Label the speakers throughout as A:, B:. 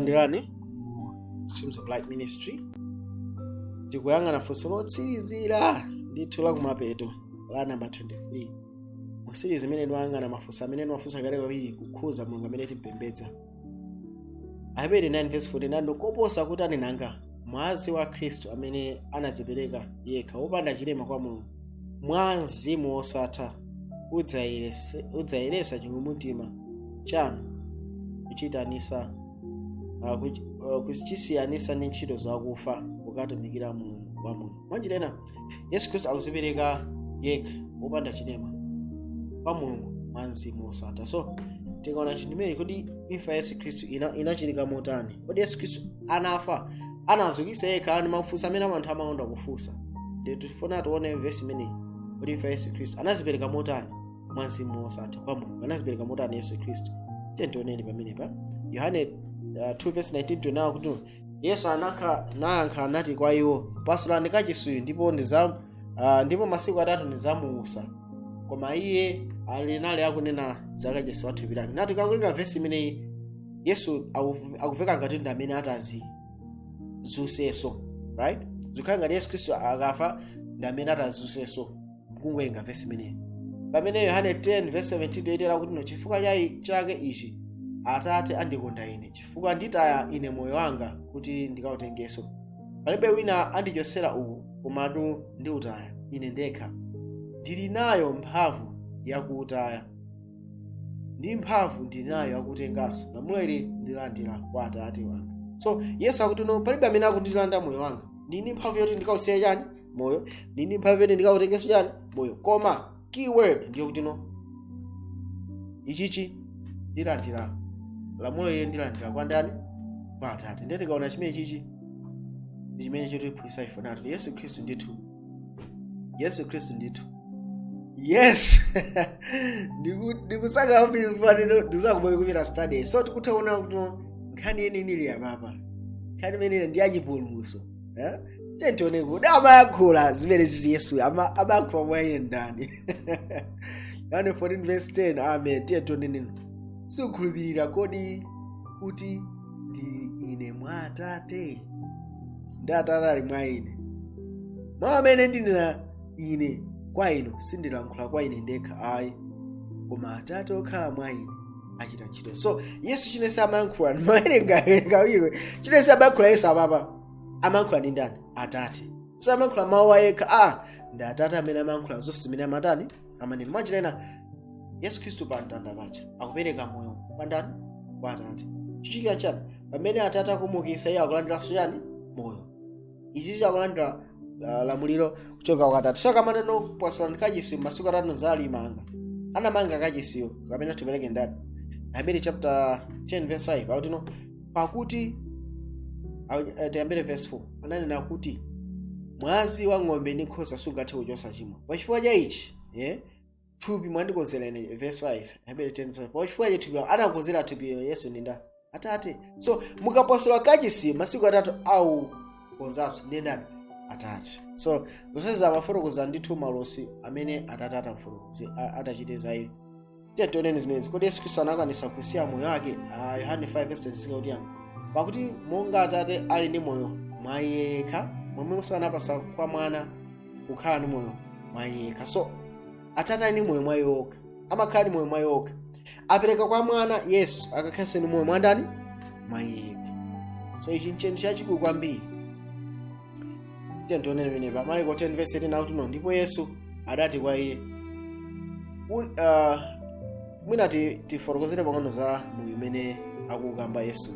A: Takulandirani ku Streams of Light Ministry. Tikuyang'ana funso lotsirizira ndithu la kumapeto la namba 23 mu series imene timayang'ana mafunso amene timafunsa kale kwambiri kukhuza Mulungu amene timpembedza. Aheberi 9 verse 49: koposa kuti anenanga mwazi wa Khristu amene anadzipereka yekha wopanda chilema kwa Mulungu mwa mzimu wosatha udzayeresa chikumbumtima chanu kuchitanisa kuchisiyanisa ndi ntchito zakufa kukatumikira Mulungu wamoyo. Mwanjira ina, Yesu Khristu akuzipereka yekha wopanda chilema kwa Mulungu mwa mzimu wosatha. So tikaona chinthu imene, kodi imfa ya Yesu Khristu inachitika motani? Kodi Yesu Khristu anafa, anazukisa yekha? Ndi mafunso amene anthu amakonda kufunsa. Ndi tifuna tione vesi imeneyi. Kodi imfa ya Yesu Khristu anazipereka motani mwa mzimu wosatha kwa Mulungu? Anazipereka motani Yesu Khristu? Tiye tioneni pamenepa. Yohane 2 verse 19 tionawa kuti Yesu nayankha anati kwa iwo, "Pasulani kachisuyu ndipo masiku 3 ndizamuusa." Koma iye alinali akunena za kachisi wa thupi lake. Nati kangoika vesi imeneyi, Yesu akuveka ngati ndi amene atazizusenso, right? Zikhala ngati Yesu Khristu akafa ndi amene atazusenso kungowerenga vesi imeneyi. Pamene Yohane 10 verse 17 toyitera kuti, "No chifukwa chake ichi Atate andikonda ine, chifukwa nditaya ine moyo wanga kuti ndikautengenso. Palibe wina andichosera uwu, komatu ndiutaya ine ndekha. Ndili nayo mphamvu yakuutaya ndi mphamvu ndili nayo yakutenganso. Lamulo ili ndilandira kwa Atate wanga." So Yesu akuti, "No, palibe amene akundilanda moyo wanga. Ndili ndi mphamvu yoti ndikausiya chani moyo, ndili ndi mphamvu yoti ndikautengenso chani moyo." Koma keyword ndiyo kuti, no, ichichi ndilandira, lamulo ili ndilandira kwa ndani? Kwa Atate. Ndiye tikaona chimene chichi ndi chimene chotiphunzitsa ife nati Yesu Khristu ndithu, Yesu Khristu ndithu, yes. Ndikusaka kwambiri mfaniro ndizakumwe kupita study. So tikutha kuona kuti nkhani yeneni ili apapa, nkhani imenene ndi yachipulumutso, eh? Tione kuti amayankhula zimene zizi Yesu amayankhula mwa iye ndani? Yohane 14 verse 10. Amen. Tiye tione nino: "Sukhulupirira kodi kuti ndi ine mwa Atate ndi Atate ali mwa ine? Mawu amene ndinena ine kwa inu sindilankhula kwa ine ndekha ayi, koma Atate okhala mwa ine achita ntchito." So Yesu chinese amayankhula, ndimawerenga kawiri, chinese amayankhula Yesu apapa amayankhula ndi ndani? Atate. Samayankhula mawu ayekha, a ndi Atate amene amayankhula zonse zimene amatani, amanena. Mwachilena, Yesu Khristu pa mtanda paja akupereka moyo kwa ndani? Kwa Atate. Chichitika chani pamene Atate akumukisa? Iye akulandiranso chani? Moyo. Izizi akulandira lamuliro kuchoka kwa Atate. So akamaneno, "Pasulani kachisi, masiku 3 zalimanga," anamanga kachisiyo kapena tipereke ndani? Aheberi chapter 10 verse 5 akuti, no, pakuti tiyambire verse 4, ananena kuti mwazi wa ng'ombe ndi nkhosa sungathe kuchotsa chimo. Pachifukwa cha ichi, yeah, thupi mwandikonzera ine. Verse 5, Aheberi 10 verse 5. Pachifukwa cha thupi anakonzera thupi Yesu ndi ndani? Atate. So mukapasula kachisi, masiku 3 au konzanso ndiye ndani? Atate. So zonse zamafotokoza ndithu malosi amene Atate atafotokoze atachite za iye. Tiye tioneni zimenezi. Kodi Yesu Khristu anakwanisa kusiya moyo wake? Yohane 5 verse 26 kuti yani? "Pakuti monga Atate ali ndi moyo mwa iye yekha, momwemonso anapasa kwa Mwana kukhala ndi moyo mwa iye yekha." So Atate ali ndi moyo mwa iye yokha, amakhala ndi moyo mwa iye yokha, apereka kwa Mwana Yesu akakhalenso ndi moyo mwa ndani? Mwa iye yekha. So ichi nchinthu chachikulu kwambiri. Tiye tionene pamenepa. Marko 10 verse 18 akuti, no, ndipo Yesu adati kwa iye, mwina tifotokozere pang'ono za moyo umene akukamba Yesu.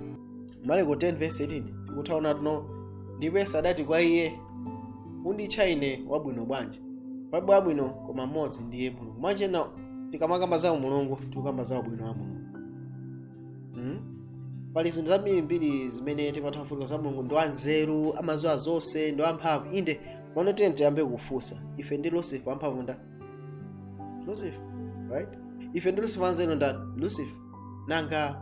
A: Marko 10 verse 18 tikuthaona tuno, "Ndipo Yesu adati kwa iye, 'Unditcha ine wabwino bwanji? Palibe wabwino koma mmodzi, ndiye Mulungu.'" Mwachena, tikamakamba za Mulungu tikukamba za ubwino wa Mulungu. Pali zinthu zambirimbiri zimene timatha kufotokoza za Mulungu: ndi wanzeru, amadziwa zonse, ndi wamphamvu. Inde, pano tiye tiyambe kufunsa: ife ndi Lucifer, wamphamvu nda Lucifer, right? Ife ndi Lucifer, wanzeru ndani? Lucifer. Nanga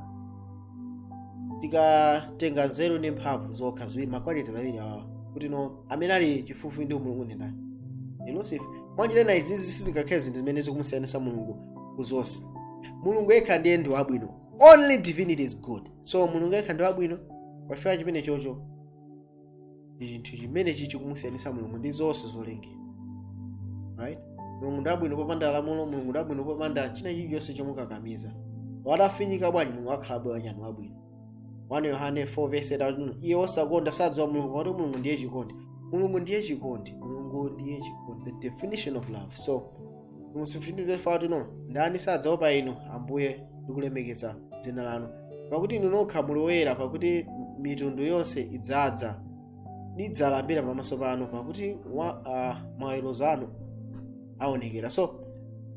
A: tikatenga nzeru ndi mphamvu zokha ziwiri, ma qualities awiri awa, kuti no, amene ali chifupi ndi Mulungu ndi ndani? Ndi Lucifer. Mwanjira izizi sizingakhale zinthu zimene zikumusiyanitsa Mulungu ku zonse. Mulungu yekha ndiye ndi wabwino. Only divinity is good. So Mulungu yekha ndi wabwino. Pafika chimene chocho ndi chinthu chimene chichi kumusiyanitsa Mulungu ndi zonse zolengedwa, right? Mulungu ndi abwino popanda lamulo. Mulungu ndi abwino popanda china chilichonse chomukakamiza. Watafinyika bwanji, Mulungu akhala bwanyani wabwino. 1 Yohane 4 verse 8: "Iye wosakonda sadziwa Mulungu, pakuti Mulungu ndiye chikondi." Mulungu ndiye chikondi. Mulungu ndiye chikondi, the definition of love. So musifindire no, "Ndani sadzaopa inu, Ambuye, ndi kulemekeza dzina lanu? Pakuti inu nokha muli woyera. Pakuti mitundu yonse idzadza nidzalambira pamaso panu, pakuti maweruzo anu aonekera." So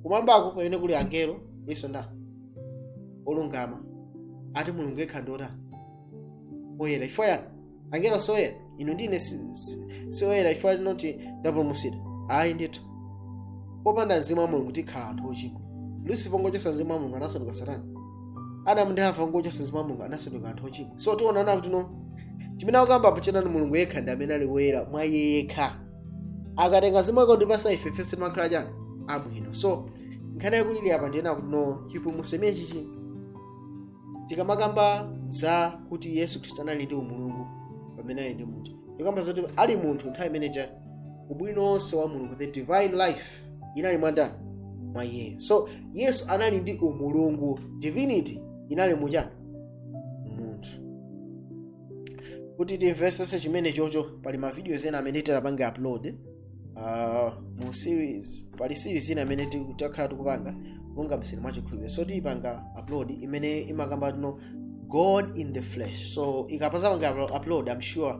A: kumwambako pamene kuli angelo, kulinso nda olungama. Ati Mulungu yekha ndiotani? Oyera. Ifo yani angelo soyera, inu ndine sioyera. Ifo tinoti ndapulumutsidwa? Ayi ndithu. Popanda mzimu wa Mulungu tikhala anthu ochimwa. Lucifer ngochosa mzimu wa Mulungu, anasanduka Satana. Adamu ndi Hava ngochosa mzimu wa Mulungu, anasanduka anthu ochimwa. So tionana kuti no, chimene akukamba pachenani, Mulungu yekha ndi amene ali woyera mwa iye yekha. Akatenga mzimu wake ndipasa ife, ifense timakhala chani? Abwino. So nkhani yakulili apa ndiyena kuti no, chipulumutso imene chichi, tikamakamba za kuti Yesu Khristu anali ndi umulungu pamene ali ndi munthu, tikamba zoti ali munthu nthawi imeneja, ubwino wonse wa Mulungu, the divine life, inali mwandani? Mwa iyeyo. So Yesu anali ndi umulungu, divinity inali muchani? Munthu. Kuti timvesese chimene chocho, pali ma videos ena amene titapange upload mu series. Pali series ina amene takhala tikupanga monga mseri mwa chikhulupiriro. So tiyipanga upload imene imakamba tino God in the flesh. So ikapazapanga upload, I'm sure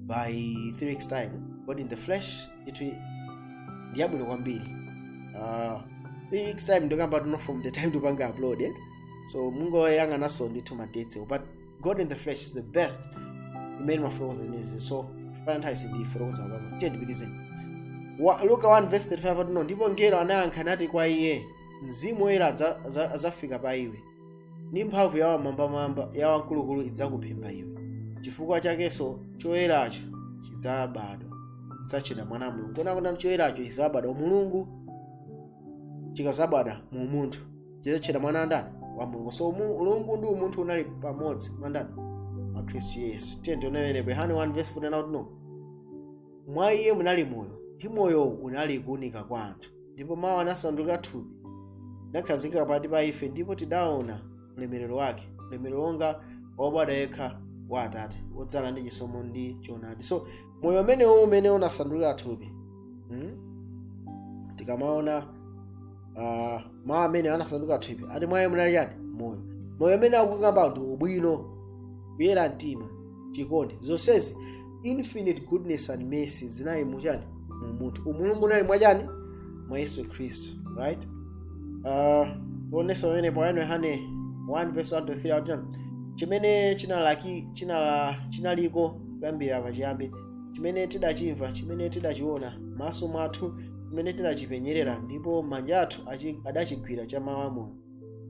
A: by 3 weeks time, God in the flesh itu ndiyabwino kwambiri. 3 weeks time ndikamba tino from the time tupanga upload, eh? So mungoyang'ananso ndithu ma dates, but God in the flesh is the best imene mafotokoza zimenezi. So pana nthawi sindifotokoza pano, tiye ndipitizeni. Luka 1 verse 35 atino, "Ndipo mngelo anayankha nati kwa iye, Mzimu Woyera adzafika pa iwe, ndi mphamvu ya Wamwambamwamba, ya Wamkulukulu idzakuphimba iwe. Chifukwa chakenso choyeracho chidzabadwa chidzatchedwa Mwana wa Mulungu." Kona kuti choyeracho chidzabadwa, Mulungu chikazabadwa mu munthu, chidzatchedwa mwana ndani? Wa Mulungu. So Mulungu ndi umunthu unali pamodzi mwandani? Mwa Khristu Yesu. Tiye tionewenepo Yohane 1 verse 49 kuti no, "Mwa iye munali moyo, ndi moyowu unali kuwunika kwa anthu. Ndipo mawu anasanduka thupi, nakhazikika pakati pa ife, ndipo tidaona ulemerero wake, ulemerero wonga wobadwa yekha wa Atate, wodzala ndi chisomo ndi choonadi." So moyo umenewu umene unasandulika thupi, Tikamaona mawu amene anasanduka thupi, ati mwa iye munali chani? Moyo. Moyo umene akukamba ndi ubwino, kuyera mtima, chikondi, zonsezi, infinite goodness and mercy zinali muchani? Mu munthu. Umulungu unali mwachani? Mwa Yesu Khristu, right? Tionenso pamene pa 1 Yohane 1 verse 1 to 3 akuti, "Chimene chinalaki chinala chinaliko kuyambira pachiyambi, chimene tidachimva, chimene tidachiona maso mwathu, chimene tidachipenyerera, ndipo manja athu adachigwira, cha mawu amoyo.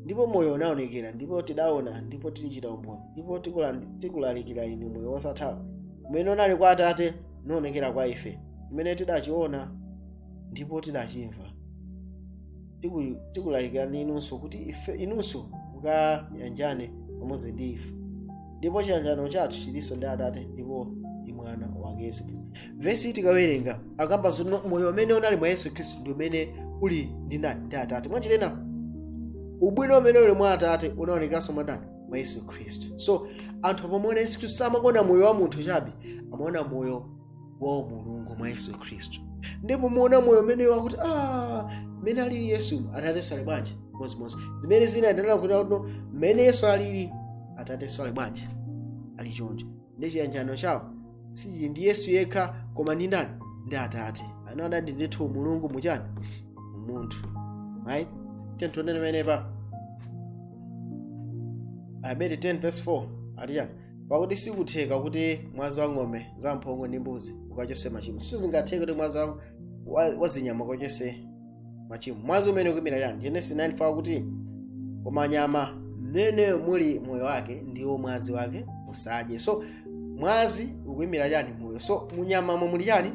A: Ndipo moyo unaonekera, ndipo tidaona, ndipo tichita umboni, ndipo tikulalikira inu moyo wosathawa, umene unali kwa Atate, unaonekera kwa ife, chimene tidachiona ndipo tidachimva tikulalikirani inunso, kuti ife inunso mukayanjane pamodzi ndi ife. Ndipo chiyanjano chathu chilinso ndi Atate ndipo ndi Mwana wake Yesu Khristu." Vesi tikawerenga, akamba zino moyo umene unali mwa Yesu Khristu ndi umene uli ndi ndani? Ndi Atate. Mwachilena ubwino umene uli mwa Atate unaonekanso mwa ndani? Mwa Yesu Khristu. So anthu amamuona Yesu Khristu, samakuona moyo wa munthu chabe, amaona moyo wa Mulungu mwa Yesu Khristu. Ndipo muona moyo umene wakuti mmene alili Yesu, Atate ali bwanji? Mozimozi. Zimene zinaenderera kuti no, mmene Yesu alili, Atate ali bwanji? Ali choncho. Ndi chiyanjano chawo sichili ndi Yesu yekha, koma ndi ndani? Ndi Atate. Anadadi ndithu Mulungu muchani? Munthu, right? Tentonene pamenepa Aheberi 10 verse 4 atiyani? "Pakuti sikutheka kuti mwazi wa ng'ombe zamphongo ndi mbuzi ukachose machimo." Sizingatheke kuti mwazi wa zinyama ukachose machimo. Mwazi umene ukuyimira chani? Genesis 9 4 kuti, "Koma nyama mmene muli moyo wake ndiwo mwazi wake musadye." So mwazi ukuyimira chani? Moyo. So munyamamo muli chani?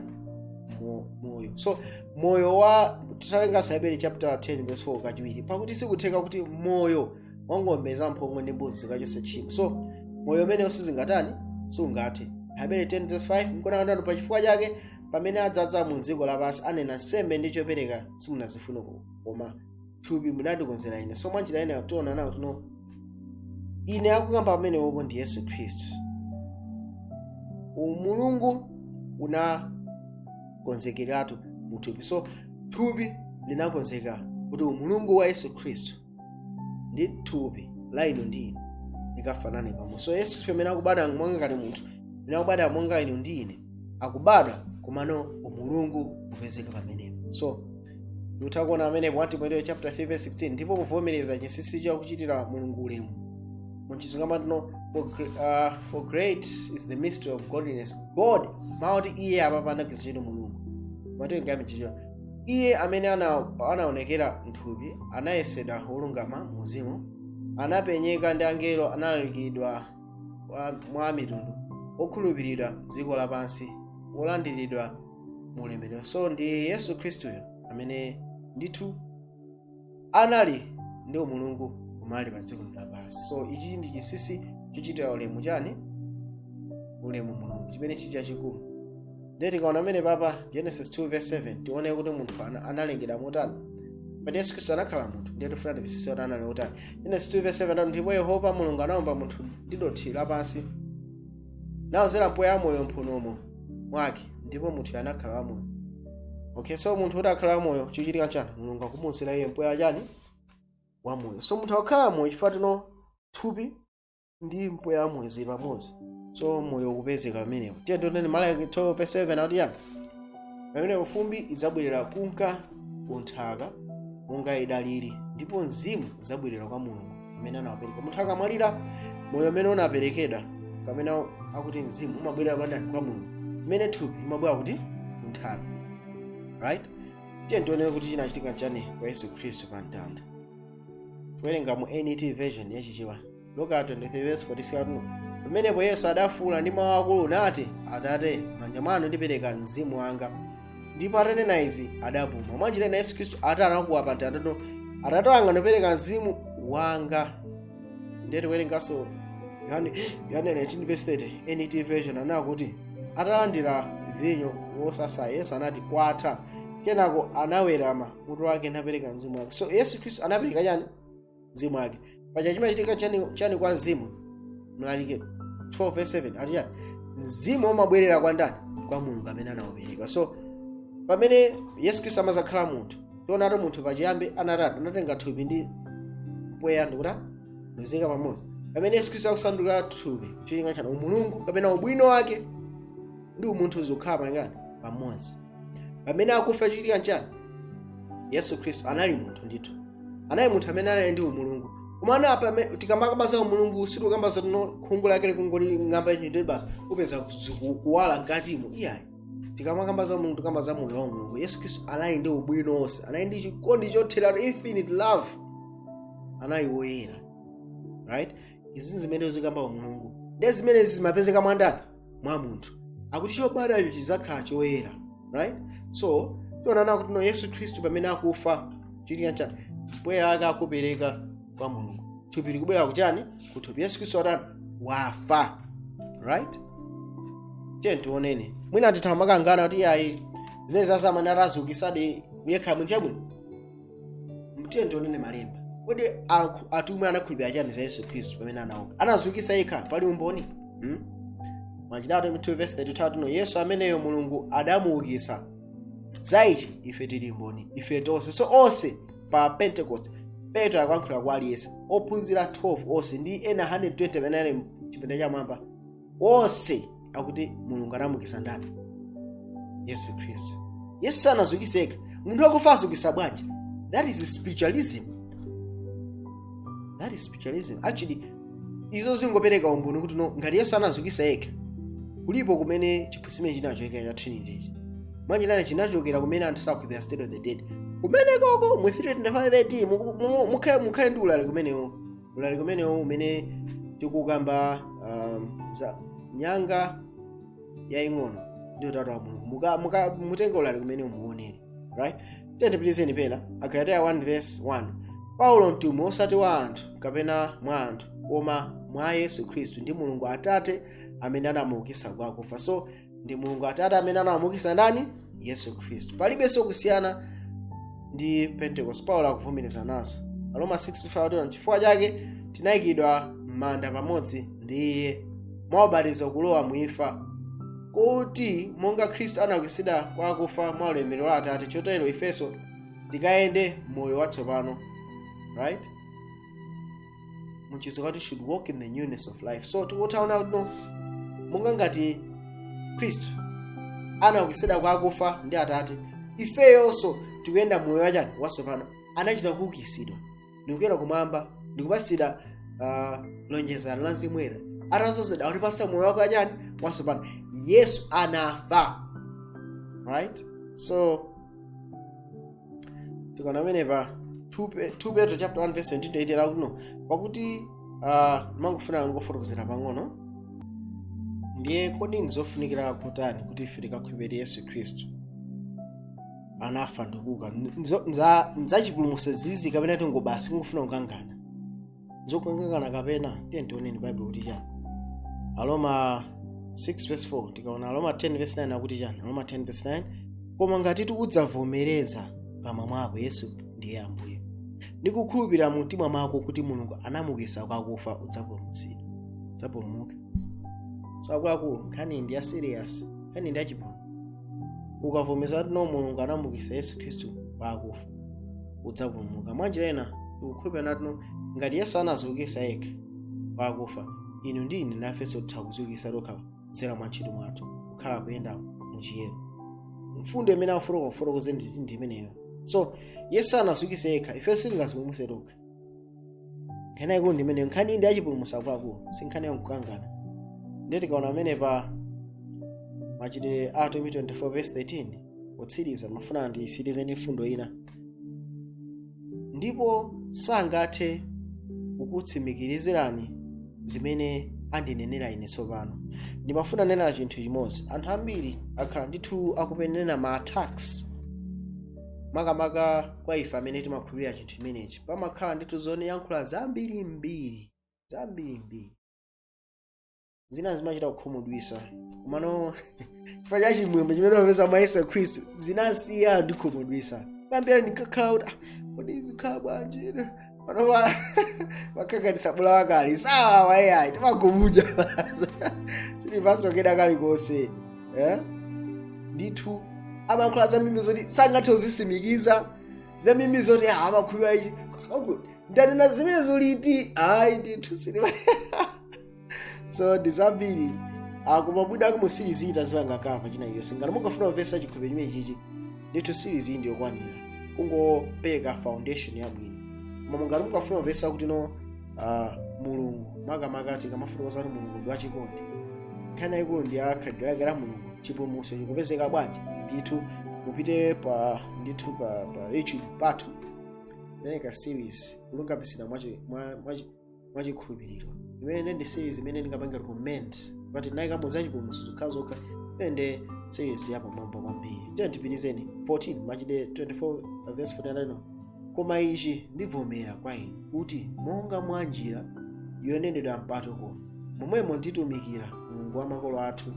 A: Moyo. So moyo wa, titawerenga Aheberi chapter 10 verse 4 kachiwiri, "Pakuti sikutheka kuti moyo wa ng'ombe zamphongo ndi mbuzi zikachose tchimo." So moyo umenewo sizingatani? Sungathe. Aheberi 10 verse 5 nkona kanthu pachifukwa chake pamene adzadza mu dziko lapansi anena, "Nsembe ndi chopereka simunazifune, koma thupi munandikonzera ine." So mwanjira ina tiona nawo tino ine akukamba pamenewopo ndi Yesu Khristu. Umulungu unakonzekeratu mu thupi, so thupi linakonzeka kuti umulungu wa Yesu Khristu ndi thupi la inu ndi ine likafanane pamodzi. So Yesu Khristu amene akubadwa monga ngati munthu, amene akubadwa monga inu ndi ine, akubadwa komano umulungu upezeka pamenepo. So ndikutha kuona pamenepo 1 Timoteyo chapter 3 verse 16, ndipo kuvomereza chinsinsi chakuchitira Mulungu ulemu. Muchizungu amatino, "For great is the mystery of godliness. God," mawu iye apapanda kizachito Mulungu Mateyo ngami chicho, "iye amene anaonekera mthupi, anayesedwa wolungama muzimu, anapenyeka ndi angelo, analalikidwa mwa mitundu, wokhulupiridwa dziko lapansi, wolandiridwa mu ulemerero." So ndi Yesu Khristuyo amene ndithu anali ndi umulungu kumali pa dziko lapansi. So ichi ndi chinsinsi chochitira ulemu chani? Ulemu Mulungu, chimene chili chachikulu. Ndiye tikaona amene papa Genesis 2 verse 7, tione kuti munthu analengedwa motani. But Yesu Khristu anakhala munthu, ndiye tifuna timvetsetse kuti anali otani. Genesis 2 verse 7, "Ndipo Yehova Mulungu anawumba munthu ndi dothi lapansi, nawuzera mpweya wamoyo mphunomo mwake, ndipo munthu anakhala wamoyo." Okay, so munthu kuti akhala wamoyo, chikuchitika chani? Mulungu akumuwuzera iye mpweya chani? Wamoyo. So munthu akukhala moyo chifukwa tino thupi ndi mpweya wamoyo zili pamodzi, so moyo ukupezeka pamenepo. Tiye tionene Malaki 12 verse 7, akuti yani? "Pamenepo fumbi idzabwerera kunka kunthaka monga idalili, ndipo mzimu udzabwerera kwa Mulungu amene anawapereka." Munthu akamwalira, moyo umene unaperekedwa kamene akuti mzimu umabwerera kwa ndani? Kwa Mulungu. Imene thupi imabwera kuti? Kunthaka, right? Tiye tionere kuti chinachitika chani kwa Yesu Khristu pa mtanda. Kuwerenga mu NET Version Yachichewa, Luka 23 verse 46 atuno, "Pamenepo Yesu adafuwula ndi mawu akulu nati, 'Atate, manja mwanu ndipereka mzimu wanga.' Ndipo atanena izi adapuma." Mwanjira ina Yesu Khristu ati anakuwa pa mtanda, "Atate wanga, ndipereka mzimu wanga." Ndiye tiwerenganso Yohane 19 verse 30, NET Version, anakuti, "Atalandira vinyo wosasa, Yesu anati, 'Kwatha.' Kenako anawerama mutu wake napereka mzimu wake." So Yesu Khristu anapereka chani? Mzimu wake. Paja chimachitika chani, chani kwa mzimu? Mlalike 12 verse 7 ati chani? Mzimu umabwerera kwa ndani? Kwa Mulungu amene anawupereka. So pamene Yesu Khristu amazakhala munthu, tionatu munthu pachiyambi anatatu anatenga thupi ndi mpweya ndikuta ndikuzika pamodzi. Pamene Yesu Khristu akusanduka thupi, cholinga chani? Umulungu kapena ubwino wake ndi umunthu zikukhala pangani? Pamodzi. Pamene akufa, chichitika nchani? Yesu Khristu anali munthu ndithu, anali munthu amene anali ndi umulungu. Koma anapa tikamakamba za umulungu, sitikukamba za tino khungu lake likungoli ng'amba ichi basi upeza kuwala mkatimo, iyayi. Tikamakamba za Mulungu, tikamba za moyo wa Mulungu. Yesu Khristu anali ndi ubwino wonse, anali ndi chikondi chotheratu, infinite love, anali woyera, right? Izi zimene zikamba umulungu ndi zimene zimapezeka mwa ndani? Mwa munthu. Akuti chobadwacho chidzakhala choyera, right? So tionana kuti no, Yesu Khristu pamene akufa, chitika chani? Mpweya wake akupereka kwa Mulungu, thupi likubwera kuchani? Kuthupi. Yesu Khristu atani? Wafa, right? Tiye tionene. Mwina titha makangana kuti ayi, zimene zazamani atazukisadi yekha munthu chabwino. Tiye tionene malemba. Kodi atumwi anakhulupirira chani za Yesu Khristu pamene anauka? Anazukisa yekha? Pali umboni, Machitidwe 2 verse 32 no, "Yesu ameneyo Mulungu adamuukitsa, za ichi ife tili mboni ife tonse." So onse pa Pentecost, Petro akuyankhula kwa aliyense, ophunzira 12 onse ndi ena 120 amene ali mchipinda chamwamba, onse akuti Mulungu anamuukitsa ndani? Yesu Khristu. Yesu sanazukise yekha. Munthu wakufa azukisa bwanji? That is spiritualism, that is spiritualism actually. Izo zingopereka umboni kuti no, ngati Yesu anazukisa yekha, kulipo kumene chiphunzitso chimene chinachokera cha Trinity ichi. Mwanjirani chinachokera kumene anthu sakhulupirira state of the dead kumene koko mu 325 AD. Mukhale ndi ulali kumenewo, ulali kumenewo umene tikukamba za nyanga yaying'ono ndi utatu wa Mulungu. Mutenge ulali kumene umuonere, right? Tiyendipitizeni pena Agalatia 1 verse 1, "Paulo mtumwi, osati wa anthu kapena mwa anthu, koma mwa Yesu Khristu ndi Mulungu Atate Amene anamuukitsa kwa akufa. So ndi Mulungu Atate amene anamuukitsa ndani? Yesu Khristu. Palibenso kusiyana ndi Pentecost. Paulo akuvomereza nazo. Aroma 6:5: chifukwa chake tinayikidwa m'manda pamodzi ndi iye mwa ubatizo kulowa muimfa, kuti monga Khristu anaukitsidwa kwa akufa mwa ulemerero wa Atate, chotero ifenso tikayende moyo watsopano, right? Muchizungu should walk in the newness of life. So tikuthaona kuti no, monga ngati Khristu anaukitsidwa kwa akufa ndi Atate, ifeyonso tikuyenda moyo wachani? Watsopano. Anachita kuukitsidwa ndikuyera kumwamba, ndikupatsidwa lonjezano la Mzimu Woyera, atazozedwa akutipatsa moyo wake wachani? Watsopano. Yesu anafa, right? So tikaona pamenepa 2 Petro chapter 1 verse 17 to 18 akuti, pakuti mangofuna ngofotokozera pang'ono. Ndiye kodi ndizofunikira kutani kuti ife tikakhulupirire Yesu Khristu anafa ndikuuka? Nzachipulumutso zizi kapena tingo basi kungofuna kukangana? Nzokukangana kapena? Tiye tioneni Bible kuti chani. Aroma 6 verse 4. Tikaona Aroma 10 verse 9 akuti chani? Aroma 10 verse 9: koma ngati udzavomereza pakamwa mwako Yesu ndiye Ambuye, ndi kukhulupirira mu mtima mwako kuti Mulungu anamuukitsa kwa akufa, udzapulumutsidwa, udzapulumuka. So akuluakulu, nkhani ndi ya serious, nkhani ndi yachipulumutso. Ukavomereza kuti no, Mulungu anamuukitsa Yesu Khristu kwa akufa, udzapulumuka. Mwanjira ina tikukhulupirira nati no, ngati Yesu anaziukitsa yekha kwa akufa, inu ndi ine nafenso titha kuziukitsa tokha kudzera mwa ntchito mwathu, kukhala kuyenda muchiyero. Mfundo imene afotoka kufotokoze ndi imeneyo. So Yesu anaziukitsa yekha, ife sitingazipulumutse tokha. Nkhani yaikulu ndi imeneyo. Nkhani ndi yachipulumutso akuluakulu, si nkhani yakukangana. Ndiye tikaona amene pa Machitidwe a Atumwi 24 verse 13, potsiriza mafuna ndisirize mfundo ina: ndipo sangathe kukutsimikizirani zimene andinenera ine. Tsopano ndimafuna nena chinthu chimodzi. Anthu ambiri akhala ndithu akupenena ma attacks, makamaka kwa ife amene timakhulupirira chinthu chimenechi. Pamakhala ndithu zoyankhula zambirimbiri, zambirimbiri, zina zimachita kukhumudwisa. Komano chifukwa cha chimwemwe chimene wapeza mwa Yesu Khristu, zinasiya ndikhumudwisa kwambiri. Ndikakhala kuti, "Ah, kodi zikhala bwanji?" Panopa makhanganisa bula wakale sawa wayayi, timagumuja, silipasokera kalikonse, eh? Ndithu amayankhula zambiri zoti sangathe kuzisimikiza, zambiri zoti, ah, amakhulupirira ichi, ndanena zimenezo liti? Ayi ndithu, silipa. So ndi zambiri, koma bwino ake mu series iyi tazipanga cover china iliyonse. Ngati mungafuna kumvetsa chikhulupiriro chimene chichi, ndithu series iyi ndiyokwanira kungopereka foundation yabwino. Koma ngati mungafuna kumvetsa kuti no, Mulungu, makamaka tikamafotokoza kuti Mulungu ndi wachikondi, nkhani yayikulu ndi ya khalidwe lake la Mulungu, chipulumutso chikupezeka bwanji, ndithu mupite pa ndithu pa YouTube pathu, imeneka series kulungamitsidwa mwachikhulupiriro. Imene ndi series imene ndingapange recommend, but nayikamo za chipulumutso zokha zokha. Imene ndi series yapamwamba kwambiri. Tiye tipitizeni 14, Machitidwe 24 verse 49: koma ichi ndivomera kwa inu, kuti monga mwa njira yonenedwa mpatuko, momwemo nditumikira Mulungu wa makolo athu,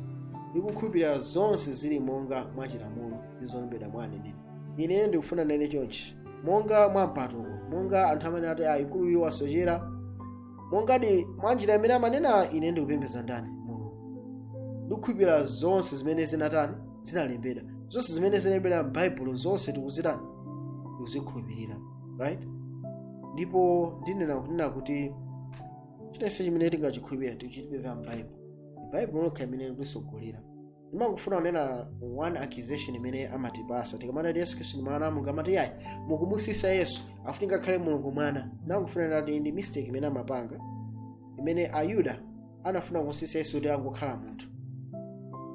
A: ndi kukhulupirira zonse zili monga mwa chilamulo ndi zolembedwa mwa aneneri. Ine ndikufuna nene chonchi: monga mwa mpatuko, monga anthu amene ati, ayi, mkuluyu wasochera, mongadi mwa njira imene amanena, ine ndikupembedza ndani? Mulungu. Ndikukhulupirira zonse zimene zinatani? Zinalembedwa. Zonse zimene zinalembedwa m'Baibulo, zonse tikuzitani? Tikuzikhulupirira, right? Ndipo ndinena kunena kuti chilichonse chimene tingachikhulupirira tikuchipeza m'Baibulo. Baibulo lokha imene likusogolera. Ndimangofuna kunena one accusation imene amatipasa tikamati Yesu Khristu ndi mwana wa Mulungu. Amati, yayi, mukumusisa Yesu, afunika akhale Mulungu mwana. Ndangofuna nati ndi mistake imene amapanga, imene Ayuda anafuna kusisa Yesu kuti angokhala munthu,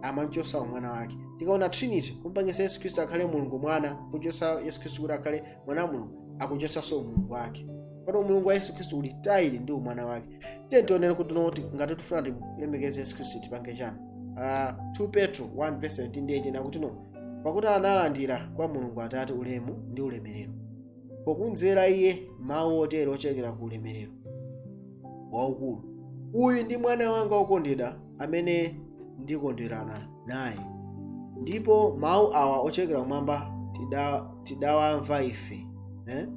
A: amanchosa mwana wake. Tikaona Trinity, kumpangisa Yesu Khristu akhale Mulungu mwana, kuchosa Yesu Khristu kuti akhale mwana wa Mulungu, akuchosanso umulungu wake. Pano umulungu wa Yesu Khristu uli tied ndi umwana wake. Tiye tionere kuti noti ngati tifuna tilemekeze Yesu Khristu tipange chani. 2 Petro 1 verse 17 ndi 18 akuti no, pakuti analandira kwa Mulungu Atate ulemu ndi ulemerero, pokumvera iye mawu otere ochokera ku ulemerero waukulu: "Uyu ndi mwana wanga wokondedwa, Amene ndikondwerana naye. Ndipo mawu awa ochokera kumwamba tidawamva ife, eh?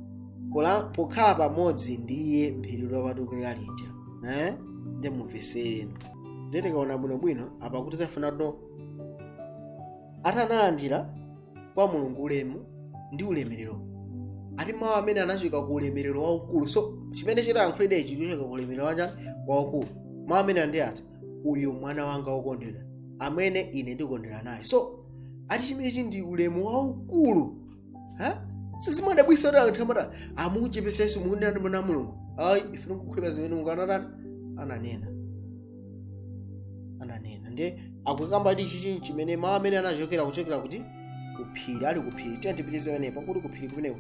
A: Pokhala pamodzi ndi iye m'phiri lopatulika lija, eh? Ndi mumvesere. Ndiye tikaona bwinobwino apa kuti zafuna to atanalandira kwa Mulungu ulemu ndi ulemerero, ati mawu amene anachoka ku ulemerero waukulu. So chimene chitayankhulidwa ichi chochoka ku ulemerero wachani? Waukulu. Mawu amene andi ati, "Uyu mwana wanga wokondedwa, amene ine ndikondwera naye." So ati chimenechi ndi ulemu waukulu, ha? Sizimadabwisa kuti anthu amati amuchepesa Yesu, mukunena mwana wa Mulungu. Ayi, ife tikukhulupirira zimene Mulungu anatani? Ananena. Ndiye akukamba kuti chichi chimene mawu amene anachokera kuchokera kuti? Kuphiri, ali kuphiri. Tiye tipitirize pamenepa kuti kuphiri kumeneko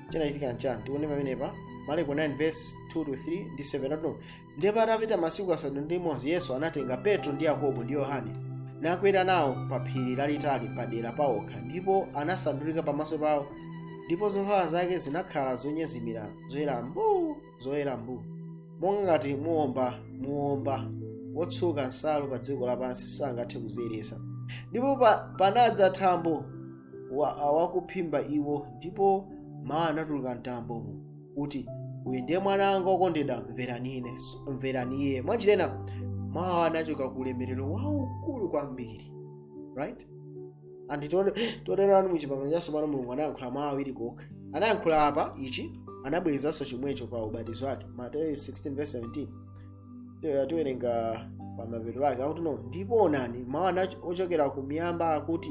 A: chinachitika nchani. Tione pamenepa Marko 9 verse 2 to 3 ndi 7 atuno. Ndipo patapita masiku 6 Yesu anatenga Petro ndi Yakobo ndi Yohane, nakwera nawo pa phiri lalitali padera paokha, ndipo anasandulika pamaso pawo, ndipo zovala zake zinakhala zonyezimira, zoyera mbu, zoyera mbu, monga ngati muwomba wotsuka nsalu pa dziko lapansi sangathe kuziyeretsa. Ndipo panadza thambo wakuphimba iwo, ndipo mawu anatuluka mtambomo kuti, "Uyu ndiye mwana wanga wokondedwa, mverani ine, mverani iye." Mwanjirena mawu anachoka ku ulemerero waukulu kwambiri, right? And tonerani mu Chipangano Chatsopano, Mulungu anayankhula mawu awiri kokha. Anayankhula apa ichi, anabwerezanso chomwecho pa ubatizo wake, Mateyu 16 verse 17. Tiwerenga pa mapeto ake akuti no, "Ndipo onani, mawu ochokera ku miyamba akuti,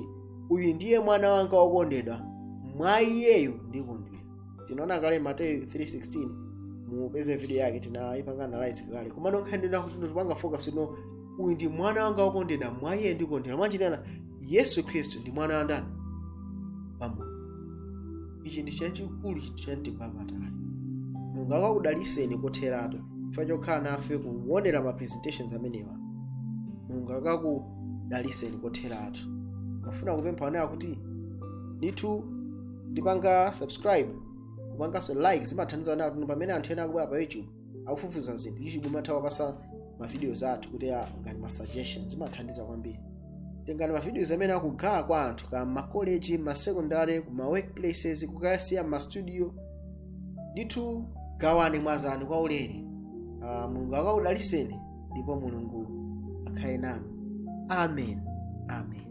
A: 'Uyu ndiye mwana wanga wokondedwa, mwa iyeyo ndikondwera.'" Tinaona kale Mateyu 3:16, mupeze video yake, tinayipanga analyze kale. Komano nkhani ndina kuti tipanga focus no, uyu ndi mwana wanga wokondedwa, mwa iye ndikondwera. Mwanjirena Yesu Khristu ndi mwana wa ndani? Wa Mulungu. Ichi ndi chachikulu, chinthu chamtengo wapatali. Mulungu akakudaliseni kotheratu chifukwa chokhala nafe kuonera ma presentations amenewa. Mulungu akakudaliseni kotheratu. Mafuna kupempha onewa kuti ndithu ndipanga subscribe, kupanganso like, zimathandiza onewa kuti pamene anthu ena akubwera pa YouTube akufufuza zinthu, YouTube imatha kupasa ma videos athu kuti ngati ma suggestions. Zimathandiza kwambiri. Tengani ma videos amene akugawa kwa anthu ka ma college, ma secondary, kuma workplaces, kukasiya ma studio. Ndithu gawani, mwazani kwa ulere. Mulungu akakudaliseni ndipo Mulungu akhale nanu. Amen, amen.